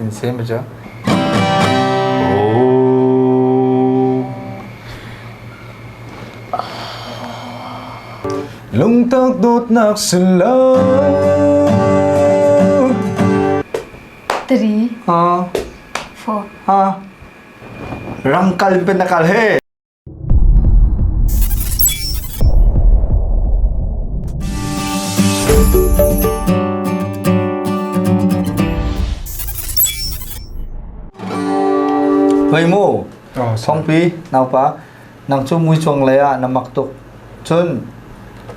In se ma cu. Lungtak dawtnak si lo. 3 Ha. 4 Ha. Rangkal pen na kal he. Hoi mu, Songpi, naupa, nang cu muicuang lei ah na mak tuk. Cun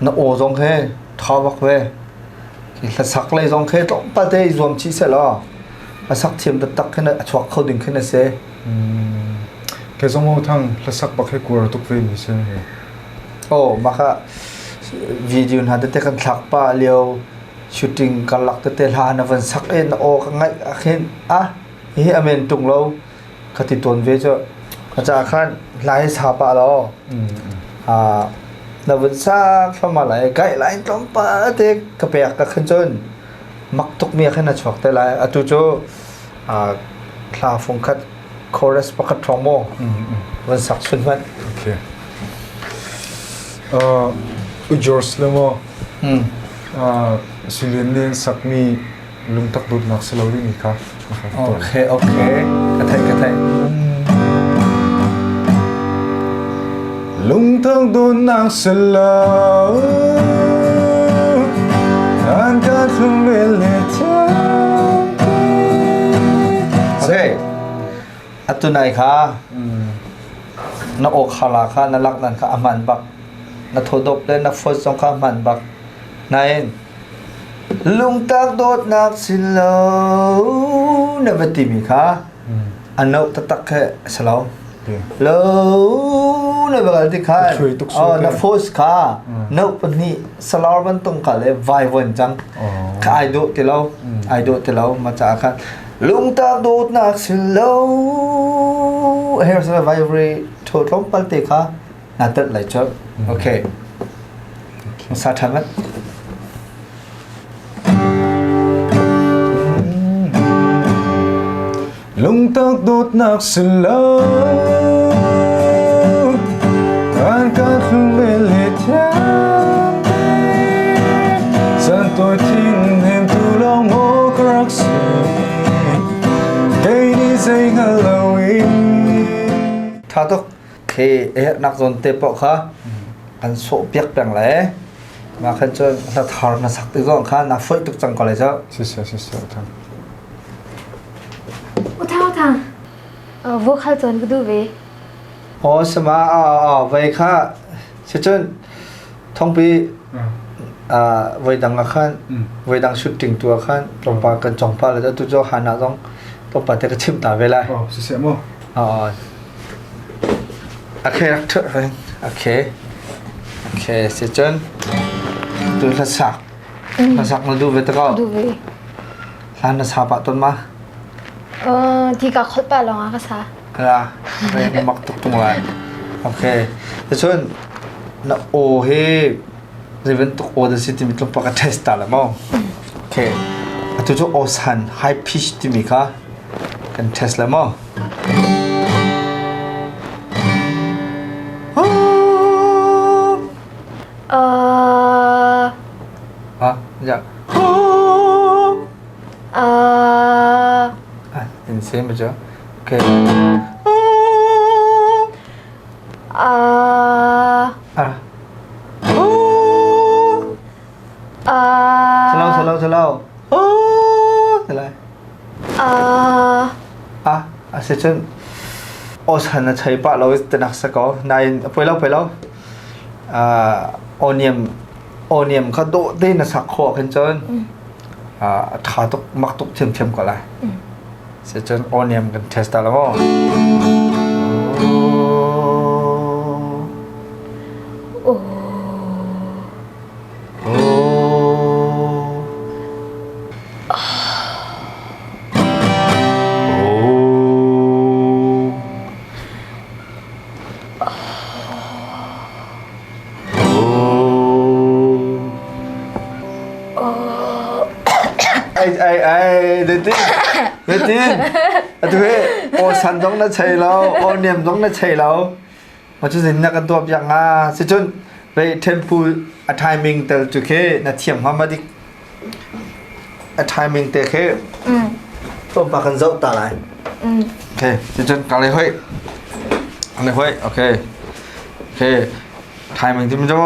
na aw zong he ṭha bak ve. Hlasak lei zong khi tlawmpal te i zuam chih sehlaw a sak thiam taktak khin a chuak kho ding khin a si. Ke zong o thang hlasak bak he kuar tuk ve mi si. Oh, maka video hna tete kan thlak pa lio shooting karlak tete hla na van sak e na aw ka ngaih ah khin ah hi amen tung lo ka ti tawn ve cu ka ca khan hla hi sa pah law na vun sak thluahmah lai gaih lai tlawmpal te ka pek ka khan cun mak tuk mi khan a chuak te lai atu cu hla fung khat chorus pakhat thong mo van sak chun hmanh okay uh George le mo Silian nih sakmi lungtak dawtnak si lo dingmi kha Okay, okay. Ka theih, ka theih. Lungtak dawtnak si lo an ka thlum vel le Okay. Atu nai kha na aw khala kha na lak nan kha a hman bak. Na thodop le na phone zong kha hman bak. Nain Lungtak dawtnak si lo na va timi kha a no taktak khi a si lo. Lo na va kal ti khan oh, na force kha no pahnih salar bantung kha le vai von cang kha ai dawh ti lo ai dawh ti lo ma caah khan lungtak dawtnak si lo here's a vibrate tho tlawmpal te kha na tat lai cu okay sa ṭhan mat Lungtak dawtnak si lo Kan ka thlung ve le thiam te San toi thin hem tu lawng maw ka rak si Kei nih zei hngal lo in Tha tuk Khi a herhnak zawn te paoh kha an sawhpiak peng le mah khan cun hla thar na sak tik zong kha na foih tuk cang ko lai cu. Siseh siseh thang. Uthau thang. Vocal cawn ka duh ve. Aw sama a vai kha sicun thongpi voi dang ah khan voi dang shooting tu ah khan tlawmpal kan cong pa le tu cu hana zong tlawmpal te ka chim ta ve lai. Oh siseh mu. Okay, rak ṭhut rin. Okay. Okay, si cun tu hlasak. Hlasak na duh ve te ko. Duh ve. Hlan na sa pah ton ma? Ti ka kholh pah lawng ah ka sa. La, re na mak tuk tung lai. Okay. Cun na aw hi zei bantuk aw dah si timi tlawmpal ka test ta la maw? Okay. Atu cu aw san high pitch timi kha kan test la maw? Ah, ya. Ah, in same jo. Okay. Ah. Slow, slow, slow. Oh, lai. Ah, a si cun aw na chei pah lo tinak sa ko. Nain poi lo poi lo. Aw niam aw niam kha dawh te na sak khawh khin cun a ṭha tuk mak tuk thiamthiam ko lai. Si cun aw niam kan test ta lo maw? Oh. Ai ai ai zeitin zeitin atu he aw san zong na chei lo aw niam zong na chei lo ma cu zin na kan tuah piak nga si cun vei tempo a timing tel cu khi na thiam hnga ma dik a timing te khi tlawmpal kan zoh ta lai okay si cun ka le hoi ka le hoi okay okay timing timi cu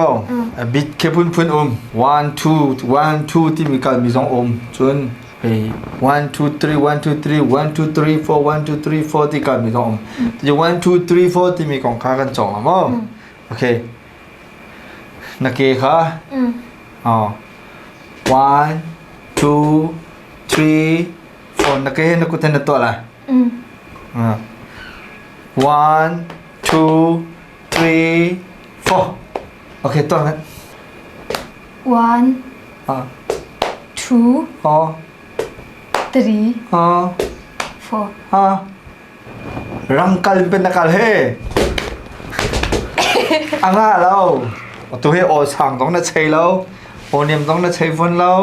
a bit khi phunphun um 1 2 1 2 timi kalmi zong um cun hei 1 2 3 1 2 3 1 2 3 4 1 2 3 4 ti kalmi zong um ti 1 2 3 4 timi kong kha kan cawng la maw okay na ke kha oh 1 2 3 4 na ke na kut na tuah lai 1 2 3 4 okay tuah ngat 1 2 3 4 Rangkal pen na kal he. Anga lo. Tu hi aw sang zong na chei lo. Aw niam zong na chei fawn lo.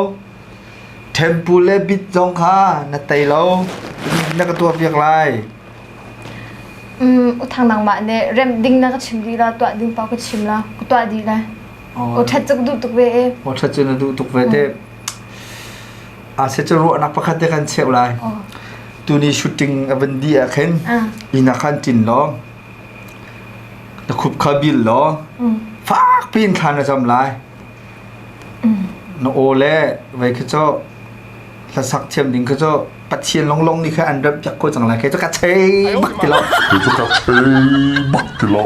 Temple le bit zong kha na tei lo. Na ka tuah piak lai. Um, uthang nangmah nih rem ding na ka chim dih la, tuah ding pa ka chim la, ka tuah dih la. O ṭhat cu ka duh tuk ve e. O ṭhat cu na duh tuk ve te. A se cu ruahnak pakhat te kan cheuh lai. Tuni shooting a van dih ah khin inn ah khan ṭin law na khup kha bil law fak piin thla na cam lai. Na aw le vei khi cu hlasak thiam ding khi cu Pathian longlong nih khan an remh piak ko cang lai. Kei cu ka chei bak ti lo. Kei cu ka chei bak ti lo.